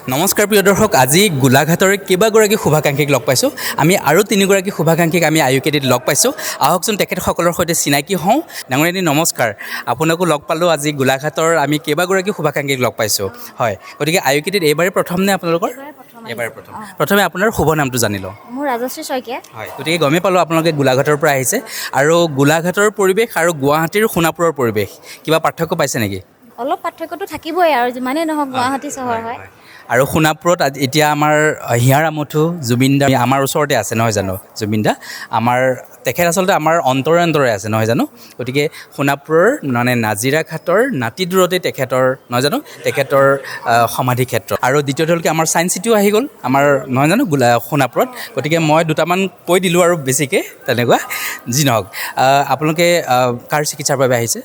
নমস্কাৰ প্ৰিয় দৰ্শক, আজি গোলাঘাটৰ কেইবাগৰাকী শুভাকাংক্ষীক লগ পাইছোঁ আমি আৰু তিনিগৰাকী শুভাকাংক্ষীক আমি আয়ুকেডিত লগ পাইছোঁ। আহকচোন, তেখেতসকলৰ সৈতে চিনাকি হওঁ। ডাঙৰীয়ানী, নমস্কাৰ। আপোনাকো লগ পালোঁ। আজি গোলাঘাটৰ আমি কেইবাগৰাকী শুভাকাংক্ষীক লগ পাইছোঁ। হয়, গতিকে আয়ুকেডিত এইবাৰেই প্ৰথম নে আপোনালোকৰ? এইবাৰে প্ৰথম। প্ৰথমে আপোনাৰ শুভ নামটো জানি লওঁ। মোৰ ৰাজশ্ৰী শইকীয়া। হয়, গতিকে গমেই পালোঁ আপোনালোকে গোলাঘাটৰ পৰা আহিছে। আৰু গোলাঘাটৰ পৰিৱেশ আৰু গুৱাহাটীৰ সোণাপুৰৰ পৰিৱেশ কিবা পাৰ্থক্য পাইছে নেকি? অলপ পাৰ্থক্যটো থাকিবই আৰু, যিমানেই নহওক গুৱাহাটী চহৰ হয়। আৰু সোণাপুৰত আজি এতিয়া আমাৰ হিয়াৰ আমঠু জুবিন দা আমাৰ ওচৰতে আছে, নহয় জানো? জুবিন দা আমাৰ, তেখেত আচলতে আমাৰ অন্তৰে অন্তৰে আছে, নহয় জানো? গতিকে সোণাপুৰৰ মানে নাজিৰা ঘাটৰ নাতি দূৰতে তেখেতৰ, নহয় জানো, তেখেতৰ সমাধি ক্ষেত্ৰ। আৰু দ্বিতীয়তে হ'ল কি, আমাৰ ছায়েন্স চিটিও আহি গ'ল আমাৰ, নহয় জানো, সোণাপুৰত। গতিকে মই দুটামান কৈ দিলোঁ আৰু বেছিকৈ তেনেকুৱা যি নহওক, আপোনালোকে কাৰ চিকিৎসাৰ বাবে আহিছে?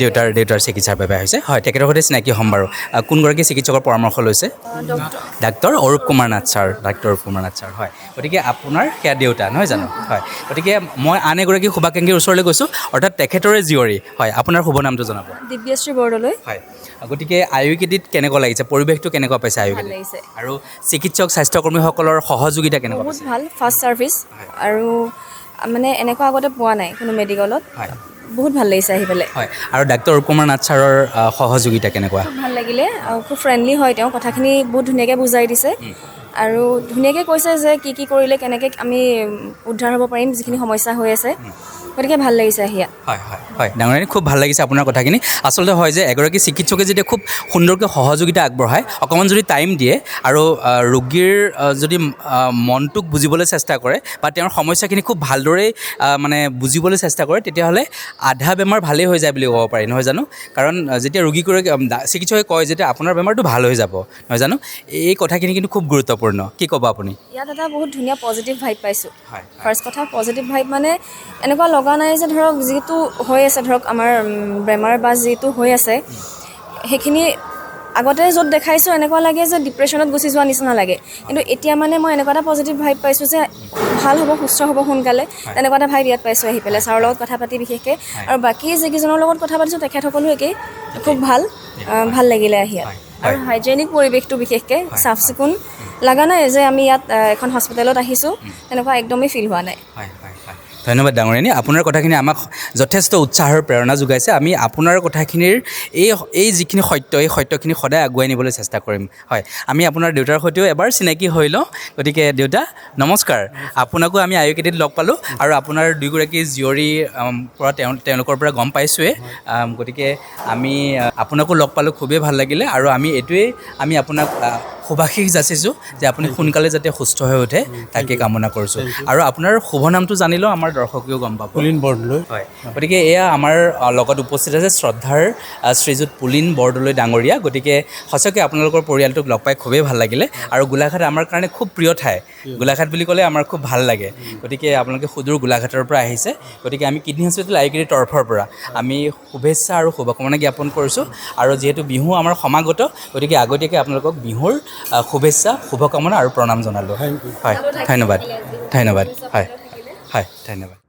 দেউতাৰ চিকিৎসাৰ বাবে আহিছে। হয়, তেখেতৰ সৈতে চিনাকি হ'ম বাৰু। কোনগৰাকী চিকিৎসকৰ পৰামৰ্শ লৈছে? Doctor Arup Kumar Nath sir. Doctor Arup Kumar Nath sir, হয়। গতিকে আপোনাৰ সেয়া দেউতা, নহয় জানো? হয়। গতিকে মই আন এগৰাকী শুভাকাংক্ষীৰ ওচৰলৈ গৈছোঁ, অৰ্থাৎ তেখেতৰে জীয়ৰী। হয়, আপোনাৰ শুভ নামটো জনাব। দিব্যশ্ৰী বৰদলৈ। হয়, গতিকে আয়ুৰ্বেদিত কেনেকুৱা লাগিছে? পৰিৱেশটো কেনেকুৱা পাইছে আয়ুৰ্বেদিত? লাগিছে। আৰু চিকিৎসক স্বাস্থ্যকৰ্মীসকলৰ সহযোগিতা কেনেকুৱা বহুত পাইছে? ভাল, ফাষ্ট ছাৰ্ভিচ আৰু মানে এনেকুৱা আগতে পোৱা নাই কোনো মেডিকেলত। বহুত ভাল লাগিছে আহি পেলাই। হয়, আৰু ডাক্তৰ অৰূপ কুমাৰ নাথ ছাৰৰ সহযোগিতা কেনেকুৱা? খুব ভাল লাগিলে আৰু খুব ফ্ৰেণ্ডলি হয় তেওঁ। কথাখিনি বহুত ধুনীয়াকৈ বুজাই দিছে আৰু ধুনীয়াকৈ কৈছে যে কি কি কৰিলে কেনেকৈ আমি উদ্ধাৰ হ'ব পাৰিম যিখিনি সমস্যা হৈ আছে। গতিকে ভাল লাগিছে আহি ইয়াত। হয়, ডাঙৰীয়ানী, খুব ভাল লাগিছে আপোনাৰ কথাখিনি। আচলতে হয় যে এগৰাকী চিকিৎসকে যেতিয়া খুব সুন্দৰকৈ সহযোগিতা আগবঢ়ায়, অকণমান যদি টাইম দিয়ে আৰু ৰোগীৰ যদি মনটোক বুজিবলৈ চেষ্টা কৰে বা তেওঁৰ সমস্যাখিনি খুব ভালদৰেই মানে বুজিবলৈ চেষ্টা কৰে, তেতিয়াহ'লে আধা বেমাৰ ভালেই হৈ যায় বুলি ক'ব পাৰি, নহয় জানো? কাৰণ যেতিয়া ৰোগীগৰাকী চিকিৎসকে কয় যেতিয়া আপোনাৰ বেমাৰটো ভাল হৈ যাব, নহয় জানো, এই কথাখিনি কিন্তু খুব গুৰুত্বপূৰ্ণ। কি ক'ব আপুনি? ইয়াত এটা বহুত ধুনীয়া পজিটিভ ভাইব পাইছোঁ। হয় ফাৰ্ষ্ট কথা, পজিটিভ ভাইব মানে এনেকুৱা লগা নাই যে ধৰক যিটো হৈ আছে, ধৰক আমাৰ বেমাৰ বা যিটো হৈ আছে, সেইখিনি আগতে য'ত দেখাইছোঁ এনেকুৱা লাগে যে ডিপ্ৰেশ্যনত গুচি যোৱা নিচিনা লাগে। কিন্তু এতিয়া মানে মই এনেকুৱা এটা পজিটিভ ভাইব পাইছোঁ যে ভাল হ'ব, সুস্থ হ'ব সোনকালে। তেনেকুৱা এটা ভাইব ইয়াত পাইছোঁ আহি পেলাই ছাৰৰ লগত কথা পাতি বিশেষকৈ। আৰু বাকী যিকেইজনৰ লগত কথা পাতিছোঁ তেখেতসকলো একেই, খুব ভাল ভাল লাগিলে আহি ইয়াত। আৰু হাইজেনিক পৰিৱেশটো বিশেষকৈ চাফ চিকুণ লগা নাই যে আমি ইয়াত এখন হস্পিটেলত আহিছোঁ, তেনেকুৱা একদমেই ফিল হোৱা নাই। হয়, ধন্যবাদ ডাঙৰীয়ানী। আপোনাৰ কথাখিনি আমাক যথেষ্ট উৎসাহ আৰু প্ৰেৰণা যোগাইছে। আমি আপোনাৰ কথাখিনিৰ এই এই যিখিনি সত্য, এই সত্যখিনি সদায় আগুৱাই নিবলৈ চেষ্টা কৰিম। হয়, আমি আপোনাৰ দেউতাৰ সৈতেও এবাৰ চিনাকি হৈ লওঁ। গতিকে দেউতা, নমস্কাৰ। আপোনাকো আমি আয়ুৰ্বেদিত লগ পালোঁ আৰু আপোনাৰ দুয়োগৰাকী জীয়ৰী পৰা তেওঁলোকৰ পৰা গম পাইছোঁৱেই। গতিকে আমি আপোনাকো লগ পালোঁ, খুবেই ভাল লাগিলে। আৰু আমি এইটোৱেই আমি আপোনাক শুভাশীষ যাচিছোঁ যে আপুনি সোনকালে যাতে সুস্থ হৈ উঠে, তাকে কামনা কৰিছোঁ। আৰু আপোনাৰ শুভ নামটো জানিলেও আমাৰ দৰ্শকেও গম পাব। পুলিন বৰদলৈ। হয়, গতিকে এয়া আমাৰ লগত উপস্থিত আছে শ্ৰদ্ধাৰ শ্ৰীযুত পুলিন বৰদলৈ ডাঙৰীয়া। গতিকে সঁচাকৈ আপোনালোকৰ পৰিয়ালটোক লগ পাই খুবেই ভাল লাগিলে। আৰু গোলাঘাট আমাৰ কাৰণে খুব প্ৰিয় ঠাই। গোলাঘাট বুলি ক'লে আমাৰ খুব ভাল লাগে। গতিকে আপোনালোকে সুদূৰ গোলাঘাটৰ পৰা আহিছে। গতিকে আমি কিডনী হস্পিটেল আয়ুৰ্বেদিক তৰফৰ পৰা আমি শুভেচ্ছা আৰু শুভকামনা জ্ঞাপন কৰিছোঁ। আৰু যিহেতু বিহু আমাৰ সমাগত, গতিকে আগতীয়াকৈ আপোনালোকক বিহুৰ শুভেচ্ছা, শুভকামনা আৰু প্ৰণাম জনালোঁ। Thank you. হয়, ধন্যবাদ, ধন্যবাদ। হয় হয়, ধন্যবাদ।